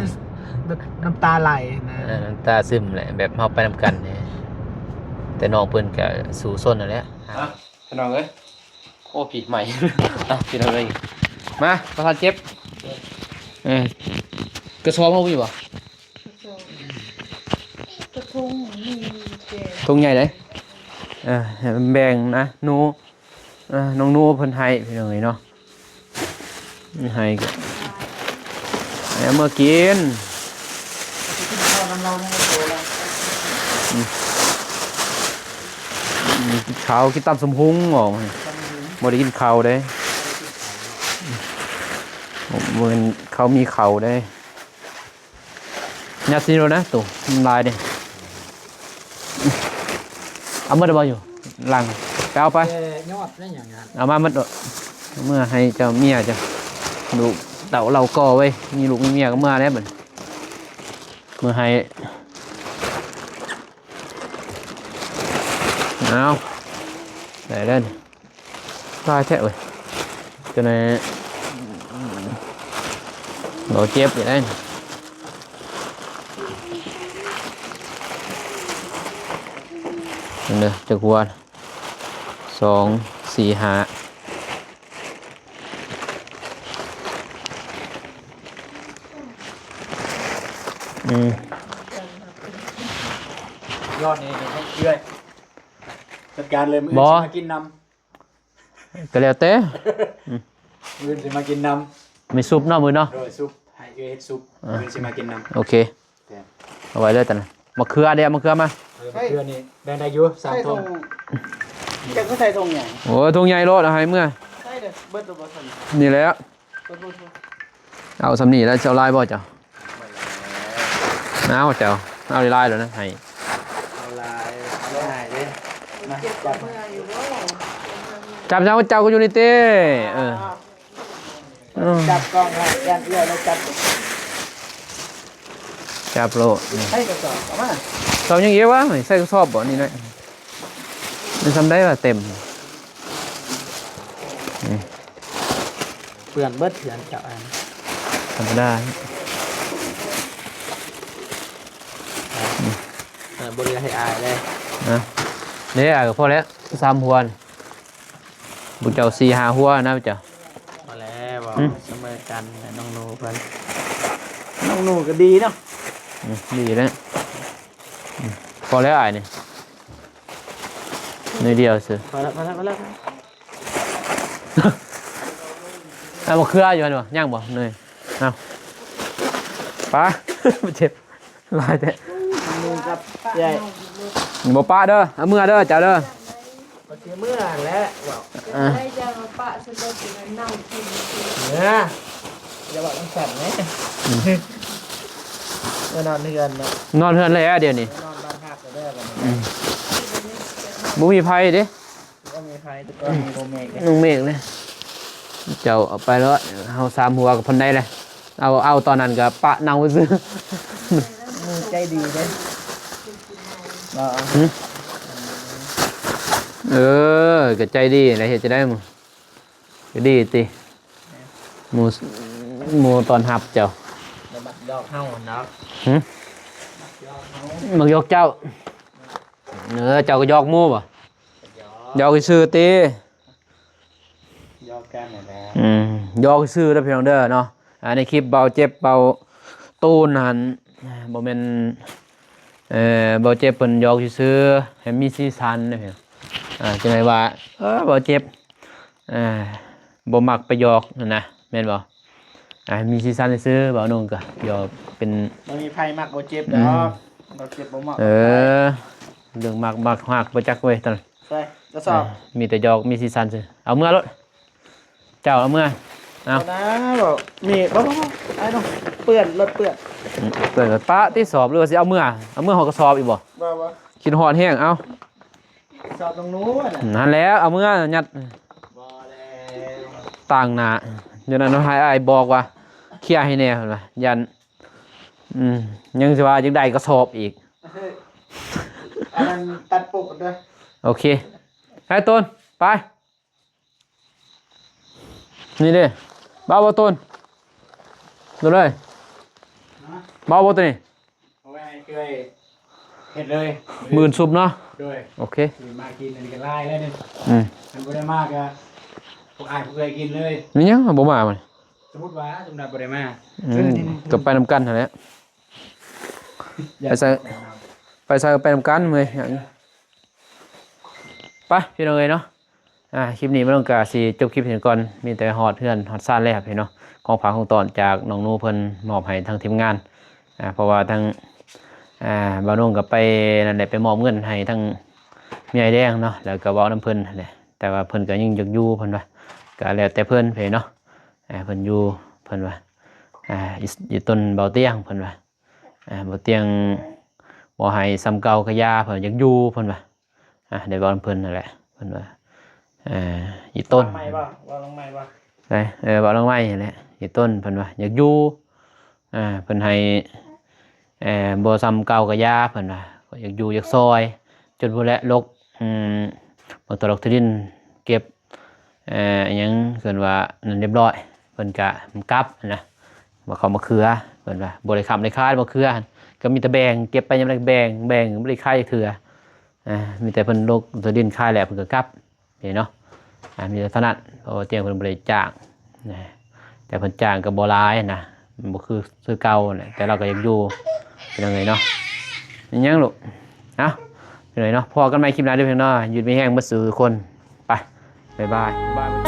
ແບບນ້ຳຕາໄຫຼນະ ເອີ ນ້ຳຕາຊຶມແຫຼະ ແບບເຮົາໄປນຳກັນນີ້ ແຕ່ນ້ອງເພິ່ນກໍສູ້ຊົນນັ້ນແຫຼະ ພີ່ນ້ອງເອີຍ ໂອ້ ຜີໃໝ່ ເອົາ ພີ່ນ້ອງເອີຍ ມາ ປະທານເຈັບ ເອີ ກະສອບເຮົາມີບໍ່? ກະທົງມີແຕ່ ຖົງໃຫຍ່ເດ້ ເອີ ໃຫ້ມັນແບ່ງນະ ໜູ ເອີ ນ້ອງໜູເພິ່ນໃຫ້ ພີ່ນ້ອງເອີຍເນາະ ໃຫ້ກໍ ໃຫ້ເອົາເມືອກິນ ອືມ ອືມ ເຂົ້າກິນຕຳສຳຫຸງ ບໍ່ ບໍ່ໄດ້ກິນເຂົ້າເດ້ ບໍ່ແມ່ນເຂົາມີເຂົ້າເດ້. ຍັດຊິໂລດນະ ໂຕມັນຫຼາຍເດ້ ເອົາໝົດແລ້ວບໍ່ຢູ່ຫຼັງ ໄປເອົາໄປ ແຕ່ຍອດໄດ້ຫຍັງຫັ້ນ ເອົາມາໝົດໂລດ ເມືອໃຫ້ເຈົ້າເມຍເຈົ້າ ລູກເຕົ້າເຫຼົ່າກໍເວີຍ ມີລູກມີເມຍກໍເມືອແລ້ວບັດນີ້ ເມືອໃຫ້ ເອົາ ໄດ້ແລ້ວນີ້. ຫຼາຍແທ້ເວີຍ ຈະໄດ້ບໍ່ເຈັບຢູ່ໄດ໋ ເບິ່ງເດີ ຈັກຫົວ ສອງ ສີ່ ຫ້າ ອືມ ຍອດນີ້ເລື້ອຍ ຈັດການເລີຍ ມື້ອື່ນຊິມາກິນນຳ. ກໍແລ້ວແຕ່ ອືມ ມື້ອື່ນຊິມາກິນນຳ ມີຊຸບເນາະ ມື້ເນາະ ໂດຍ ຊຸບ ໃຫ້ເອື້ອຍເຮັດຊຸບ ເອີ ມື້ອື່ນຊິມາກິນນຳ ໂອເຄ ແມ່ນ ເອົາໄວ້ເລີຍຕອນນັ້ນ ມະເຂືອເດ້ ເອົາມະເຂືອມາ ເອີ ມະເຂືອນີ້ແບ່ງໄດ້ຢູ່ ສາມຖົງ ໃສ່ຖົງ ເຈົ້າຄືໃສ່ຖົງຫຍັງ ໂອ້ຍ ຖົງໃຫຍ່ໂລດ ເອົາໃຫ້ເມືອ ໃສ່ເດີ ເບິດແລ້ວບໍ່ຊັ້ນ ນີ້ແຫຼະ ເອົາສ່ຳນີ້ແລ້ວ ເຈົ້າຫຼາຍບໍ່ເຈົ້າ? ເອົາເຈົ້າ ເອົາຫຼາຍໆໂລດນະ ໃຫ້ ເອົາຫຼາຍ ເອົາຫຼາຍເດ້ ມາ ຈັບ ຈັບເຈົ້າ ເຈົ້າກໍຢູ່ນີ້ເຕ້ ເອີ ຈັບກ້ອງ ຢ້ານເອື້ອຍແລ້ວຈັບ ຈັບໂລດ ໃສ່ກະສອບ ເອົາມາ ເຈົ້າຍັງອີກວະ ໃສ່ກະສອບບໍ່ ນີ້ໜ້ອຍ ມັນສ່ຳໃດວະ ເຕັມ ນີ້ ເປື້ອນເບິດເຮືອນເຈົ້າອັນ ທຳມະດາ ເອີ ບໍ່ເຫຼືອໃຫ້ອາຍເລີຍ ນະ ເດ້ ອາຍກໍພໍແລ້ວ ສາມຫົວ ບຸນເຈົ້າສີ່ຫ້າຫົວນະເຈົ້າ ພໍແລ້ວ ເວົ້າ ອືມ ສະເໝີກັນ ນ້ອງໜູເພິ່ນ ນ້ອງໜູກໍດີເນາະ ອືມ ດີແລ້ວ ອືມ ພໍແລ້ວອ້າຍນີ້ ໜ້ອຍດຽວຊື່ ພໍແລ້ວ ພໍແລ້ວ ພໍແລ້ວ ເອົາມະເຂືອຢູ່ຫັ້ນບໍ່ ຍັງບໍ່ ເນີຍ ເອົາ ປາ ເຈັບ ຫຼາຍແທ້ ໜູກັບເອື້ອຍ ບໍ່ປະເດີ ເອົາເມືອເດີເຈົ້າເດີ. ກໍຊິເມືອແຫຼະ ເວົ້າ ອ່າ ໄດ້ຢ່າມາປະສະເລີດຢູ່ນັ້ນເນົ່າກິນ ເອີ ຢ່າເວົ້າຈັ່ງຊັ້ນແໝ ອືມ ເອີ ນອນເຮືອນເນາະ ນອນເຮືອນແລ້ວດຽວນີ້ ນອນບ້ານຮັກແລ້ວເດີບັດນີ້ ອືມ ບໍ່ມີໃຜເດ້ ບໍ່ມີໃຜ ແຕ່ກ່ອນມີນ້ອງເມກເດ້ ນ້ອງເມກເດ້ ເຈົ້າເອົາໄປໂລດ ເຮົາສາມຫົວກໍພໍໄດ້ແຫຼະ. ເອົາ ເອົາຕອນນັ້ນກໍປະເນົ່າຊື່ ໃຈດີເດ້ ບໍ່ ຫື ເອີ ກໍໃຈດີແຫຼະ ເຮັດຈັ່ງໃດໝູ່ ກໍດີຕິ ໝູ່ ໝູ່ຕ້ອນຮັບເຈົ້າ ແລ້ວມັກຢອກເຮົາເນາະ ຫື ມັກຢອກເຮົາ ມັກຢອກເຈົ້າ ເອີ ເຈົ້າກໍຢອກໝູ່ບໍ່ ຢອກ ຢອກຊື່ໆຕິ. ຢອກກັນນັ້ນແຫຼະ ອືມ ຢອກຊື່ເດີພີ່ນ້ອງເດີເນາະ. ອ່າ ໃນຄລິບເບົາເຈັບເບົາຕູນຫັ້ນ ບໍ່ແມ່ນ ເອີ ເບົາເຈັບເພິ່ນຢອກຊື່ໆ ໃຫ້ມີສີສັນເດີພີ່ນ້ອງ. ອ່າ ຈັ່ງໃດວ່າ ເອີ ເບົາເຈັບ ອ່າ ບໍ່ມັກໄປຢອກຫັ້ນນະ ແມ່ນບໍ່? ອ່າ ໃຫ້ມີສີສັນຊື່ໆ ເບົານົ່ງກໍຢອກເປັນ ບໍ່ມີໃຜມັກເບົາເຈັບດອກ ອືມ ເບົາເຈັບບໍ່ມັກ ເອີ ເລື່ອງມັກ ມັກຮັກບໍ່ຈັກເວີຍຕອນ ໃສ່ກະສອບ ເອີ ມີແຕ່ຢອກ ມີສີສັນຊື່ ເອົາເມືອໂລດ ເຈົ້າເອົາເມືອ ເອົາ ເອົານະ ເວົ້າ ມີ ບໍ່ ບໍ່ ບໍ່ ອ້າຍນ້ອງ ເປື້ອນ ລົດເປື້ອນ ອືມ ເປື້ອນກໍປະຕິສອບ ຫຼືວ່າຊິເອົາເມືອ ເອົາເມືອຮອດກະສອບອີກບໍ່? ບໍ່ ບໍ່ ຄິດຮອດແຮງ ເອົາ ສອບນ້ອງໜູຫັ້ນນະ ນັ້ນແຫຼະ ເອົາເມືອຍັດ ບໍ່ແລ້ວ ຕາງໜ້າ ຢູ່ນັ້ນໃຫ້ອ້າຍບອກວ່າ ເຄຍໃຫ້ແດ່ ເພິ່ນວ່າ ຢ້ານ ອືມ ຍັງຊິວ່າຈັ່ງໃດກໍສອບອີກ ອັນນັ້ນຕັດປົກເດີ ໂອເຄ ໄປໂຕນ ໄປ ນີ້ເດ້ ເບົາບໍ່ໂຕນ ໂຕນເອີຍ ຮະ ເບົາບໍ່ໂຕນີ້ ເອົາໄວ້ໃຫ້ເອື້ອຍເຮັດເລີຍ ມື້ອື່ນຊຸບເນາະ ໂດຍ ໂອເຄ ຊິມາກິນອັນນີ້ກໍຫຼາຍແລ້ວນີ້ ອືມ ຄັນບໍ່ໄດ້ມາກໍພວກອ້າຍພວກເອື້ອຍກິນເລີຍ ມີຫຍັງບໍ່ມາມື້ນີ້ ສົມມຸດວ່າ ສົມມຸດບໍ່ໄດ້ມາ ອືມ ເອີ ນີ້ໆ ກໍໄປນຳກັນຫັ້ນແຫຼະ ໄປໃສ ໄປໃສກໍໄປນຳກັນເມື່ອຍ ໄປພີ່ນ້ອງເອີຍເນາະ. ອ່າ ຄລິບນີ້ມາລົງກະຊິຈົບຄລິບເຖິງກ່ອນ ມີແຕ່ຮອດເຮືອນຮອດຊານແລ້ວພີ່ນ້ອງ ຂອງຝາກຂອງຕ້ອນຈາກນ້ອງໜູເພິ່ນມອບໃຫ້ທາງທີມງານ ອ່າ ເພາະວ່າທາງ ອ່າ ບ່າວນົງກໍໄປນັ້ນແຫຼະ ໄປມອບເງິນໃຫ້ທາງແມ່ໃຫຍ່ແດງເນາະ ແລ້ວກໍເວົ້ານຳເພິ່ນຫັ້ນແຫຼະ ແຕ່ວ່າເພິ່ນກໍຍັງຢາກຢູ່ ເພິ່ນວ່າ ກໍແລ້ວແຕ່ເພິ່ນເນາະ ອ່າ ເພິ່ນຢູ່ ເພິ່ນວ່າ ອ່າ ອີ ອີຕົ້ນເບົາຕຽງ ເພິ່ນວ່າ ອ່າ ບໍ່ຕຽງ ບໍ່ໃຫ້ສ່ຳເກົ່າກະຢ່າ ເພິ່ນຢາກຢູ່ ເພິ່ນວ່າ ອ່າ ໄດ້ເວົ້ານຳເພິ່ນຫັ້ນແຫຼະ ເພິ່ນວ່າ ເອີ ອີຕົ້ນ ເວົ້ານຳໃໝ່ບໍ່ ເວົ້ານຳໃໝ່ບໍ່ ໄດ້ ເອີ ເວົ້ານຳໃໝ່ຫັ້ນແຫຼະ ອີຕົ້ນ ເພິ່ນວ່າຢາກຢູ່ ອ່າ ເພິ່ນໃຫ້ ເອີ ບໍ່ສ່ຳເກົ່າກະຢ່າ ເພິ່ນວ່າຢາກຢູ່ຢາກຊ່ອຍ ຈົນພຸ້ນແຫຼະ ລົກ ອືມ ໝົດຕົວ ລົກທີ່ດິນ ເກັບ ເອີ ອີ່ຫຍັງ ເພິ່ນວ່ານັ້ນຮຽບຮ້ອຍ ເພິ່ນກະກັບນະ ມາເຂົ້າມາເຄືອ ເພິ່ນວ່າບໍ່ໄດ້ຄ້ຳໄດ້ຂາຍມາເຄືອ ກໍມີແຕ່ແບ່ງ ເກັບໄປຍາມໃດກໍແບ່ງ ແບ່ງ ບໍ່ໄດ້ຂາຍຈັກເທື່ອ ອ່າ ມີແຕ່ເພິ່ນລົກທີ່ດິນຂາຍແລ້ວເພິ່ນກໍກັບນີ້ເນາະ ອ່າ ມີແຕ່ເທົ່ານັ້ນ ເພາະວ່າຕຽງເພິ່ນບໍ່ໄດ້ຈ້າງນະ ແຕ່ເພິ່ນຈ້າງກໍບໍ່ຫຼາຍນະ ມັນບໍ່ຄື ຄືເກົ່າແຫຼະ ແຕ່ລາວກໍຢາກຢູ່ ເປັນຫຍັງເລີຍເນາະ ມີຫຍັງລູກ ເອົ້າ ເປັນຫຍັງເນາະ ພໍ້ກັນໃໝ່ຄລິບໜ້າເດີພີ່ນ້ອງເນາະ ຢູ່ດີມີແຮງເບິດສູ່ທຸກຄົນ ໄປ ບາຍບາຍ ບາຍບາຍ.